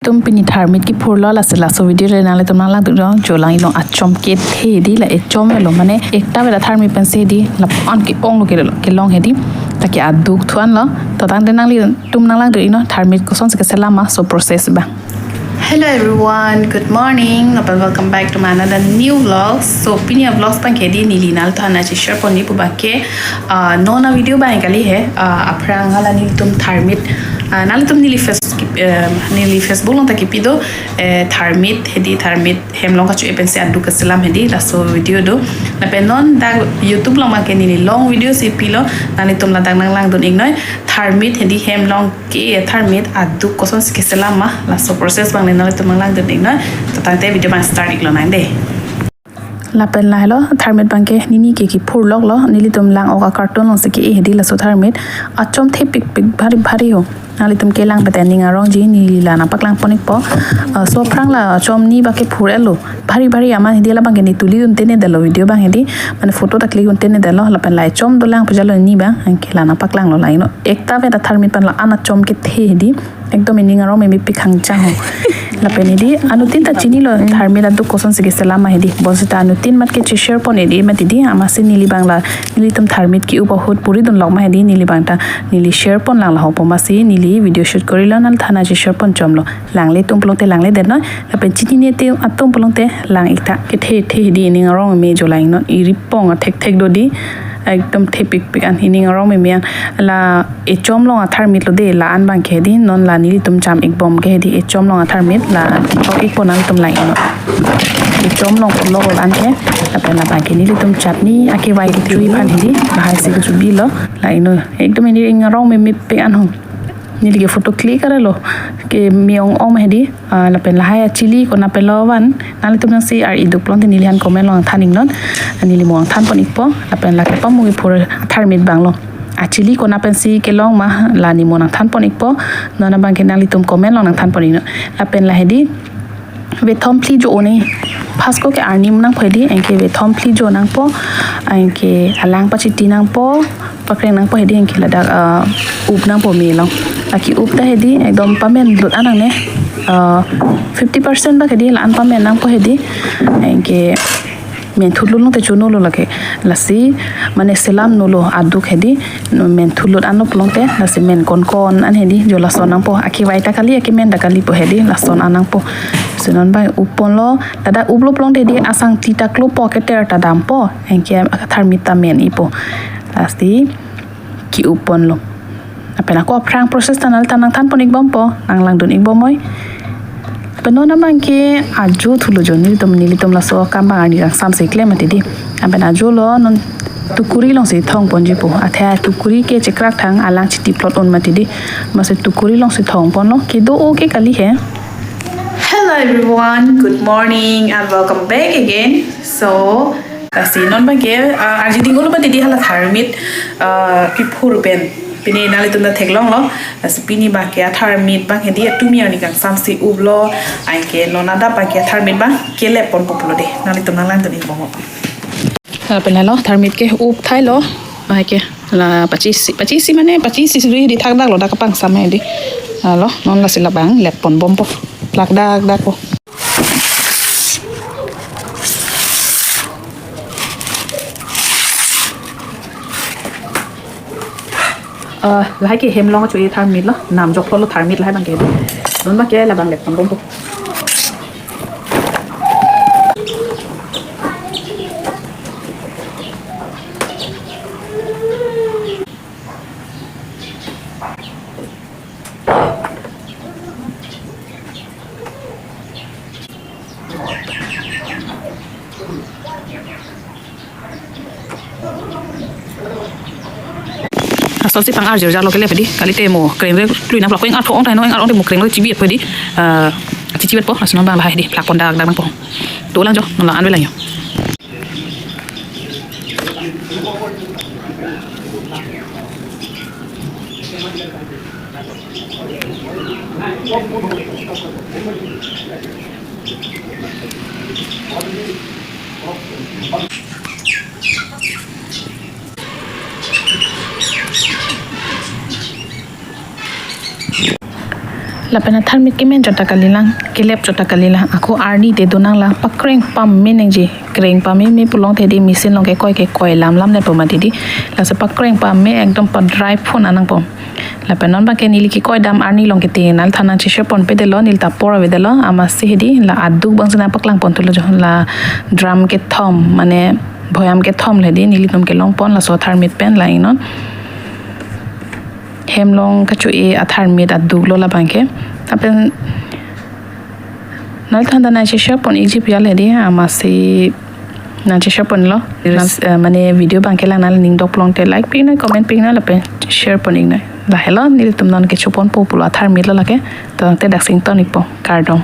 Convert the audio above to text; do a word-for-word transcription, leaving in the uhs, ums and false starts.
Tum pini tharmit kiphurlo, lasi laso video le nanglitum nanglang dun jo lang-iknon, achom kethe hedi, la echom lo mane ekta veda tharmit pensi hedi la an ke-ong lo ke, kelong hedi, ta ke aduk thuan lo. To tangte nanglitum nanglang dun-iknon tharmit kosonsi keselam ma, laso process abang. Hello everyone, good morning, and welcome back to my another new vlog. So pini a-vlogs abang ke hedi neli nanglitumphan nangcheshare ponji pu abang ke, ah, non a-video abang kali he, ah, aphrang hala nelitum tharmit, ah, nanglitum neli face, eh, neli Facebook along ta kipi do, eh, tharmit hedi, tharmit hem along kacho-e pensi aduk keselam hedi, laso video do. Lapen non dak YouTube along abang ke neli long video si pilo, nanglitum ladak nanglang dun-iknon, tharmit hedi hem along ke tharmit aduk kosonsi keselam ma, laso process abang le nanglitum nanglang dun-iknon. To tangte video abang start-iklonang dei. Lapen lahelo tharmit abang ke neli ke kiphur loklo, nelitum lang-ok a-carton alongsi ke-e hedi laso tharmit, achom thepikpik, bhari bhari ho. Nanglitum kelang pute ning arongji, neli la nangpaklang pon-ikpo. Ah, so aphrang la achom ni abang ke phur-et lo, bhari bhari amat hedi, labang ke neli tuli dun tengnedetlo video abang hedi, mane photo ta click dun tengnedetlo, lapen la echom dolang pujalo ni abang, anke la nangpaklanglo, la-iknon. Ekta veda tharmit pen la-an achom kethe hedi, ekdom ining arong memepik hangchang ho. Lapen hedi anuttin ta chinilo tharmit aduk kosonsi keselam ma hedi. Bonsita anuttin amat kecheshare pon-et amat hedi, amatsi neli abang la nelitum tharmit ke-up ahut puri dunlok ma hedi, neli abang ta neli share ponlang laho pu amatsi neli video shoot korilo, nanglitum aphan nangcheshare pon chomlo. Langle atum pulote langledetnon, lapen chinine atum pulote lang-ik tha. Kethe the hedi, ining arong meme jo lang-iknon, iripong athekthek do di, ekdom thepikpik an, ining arong meme an. La echom along atharmit lo dei, la-an abang ke hedi, non la nelitum cham-ikbom ke hedi, echom along atharmit, la chok-ikpo, nanglitum lang-iknon. Echom along pulo la-an ke, lapen labang ke nelitum chutney akevai kechui aphan hedi, lahai si kechubilo, la-iknon. Ekdom ining arong memepik an ho. Neli ke photo click arlo, ke me-ong-ong ma hedi, ah, lapen lahai a-chili konat pen lo van, nanglitum nangsi ar-iduk pulote neliphan comment along than-iknon, neli mo nangthan pon-ikpo, lapen lake pamu kiphur tharmit abang lo. A-chili konat pensi kelong ma, la neli mo nangthan pon-ikpo, non abang ke nanglitum comment along nangthan pon-iknon. Lapen la hedi, vethom phli jo-o ne. First ko ke arni nangpo hedi, anke vethom phli jo nangpo, anke alang pachiti nangpo, pakreng nangpo hedi, anke ladak, ah, up nangpo me along. La ke-up ta hedi, ekdom pamen lut an nangne. Ah, fifty percent bak hedi, la-an pamen nangpo hedi. Anke menthut lut nangte chono lo lake. Lasi, mane selam nolo aduk hedi, menthut lut anlo pulote, lasi men konkon an hedi, jo lason nangpo, akevai ta kali, akemen ta kalipo hedi, lason an nangpo. Si non abang up ponlo, ladak uplo pulote hedi, asang ti ta klopo, keter ta dampo, anke tharmit ta men-ikpo. Lasi, ke-up ponlo. Lapen ako aphrang process ta nanglitum aphan nangthan pon-ikbompo, nanglang dun-ikbom oi. Lapen non abang ke ajo thulo jo, nelitum, nelitum laso akam abang arni kangsam si klem mati di. Lapen ajo lo non tukuri alongsi thong ponji pu. Athe tukuri ke chekrak thang, alang chitiplot un mati di. Amatsi tukuri alongsi thong ponlo, kedo-o ke kali he. Hello everyone, good morning and welcome back again. So, lasi non abang ke, ah, arjiding olo mati di hala tharmit, ah, kiphur pen. Pini nanglitum ta theklonglo, lasi pini abang ke atharmit abang hedi atumi arni kangsam si uplo, anke non adap abang ke atharmit abang kelep ponpo pulo dei, nanglitum nanglang dun-ikbompo. Lapen lahelo, tharmit ke up thailo, anke la pachi isi, pachi isi mane pachi isi suri di thakdaklo, dak kapangsam hedi. Lahelo, non lasi labang lep ponbompo, plak dakdakpo. Ah, lahai ke hem along cho-e tharmit lo, namjok lo tharmit lahai abang ke. Non abang ke labang lep ponbompo. Lason si pang arjir jalo kele pedi, kalite mo kreng re klui nangplak ko, ing artho ong ta heno, ing arong te mo kreng lo chibi pedi, eh, chichibetpo, lason abang lahai di plak pon dakdak nangpo. Dolang jo, non la-an velang jo. Lapen atharmit kemen chot ta kalilang, kelep chot ta kalilang. Ako arni te donang la pakreng pame nangji, kreng pameme pulote di machine along kekoi kekoi lam lam nepo mati di. Laso pakreng pame ekdom pa dry phun anangpo. Lapen non abangke neli kekoi dam arni along kete nangthan nangcheshare ponpedetlo, neli ta apor avedetlo, amatsi hedi la aduk abang si nangpaklang ponthulo jo, la drum kethom, mane boyam kethom le di nelitum kelong pon laso atharmit pen la ingnon. Hem along kacho-e atharmit aduklo labangke. Lapen nangthan ta nangcheshare pon ikji pu le di, amatsi nangcheshare ponlo. Yes. Nang, eh, mane video abangke lang nangning dok pulote like pi iknoi, comment pi iknoi, lapen share pon iknoi. Lahelo nelitum non kecho ponpo pulo atharmitlo lake. To te daksi ington ikpo. Kardom.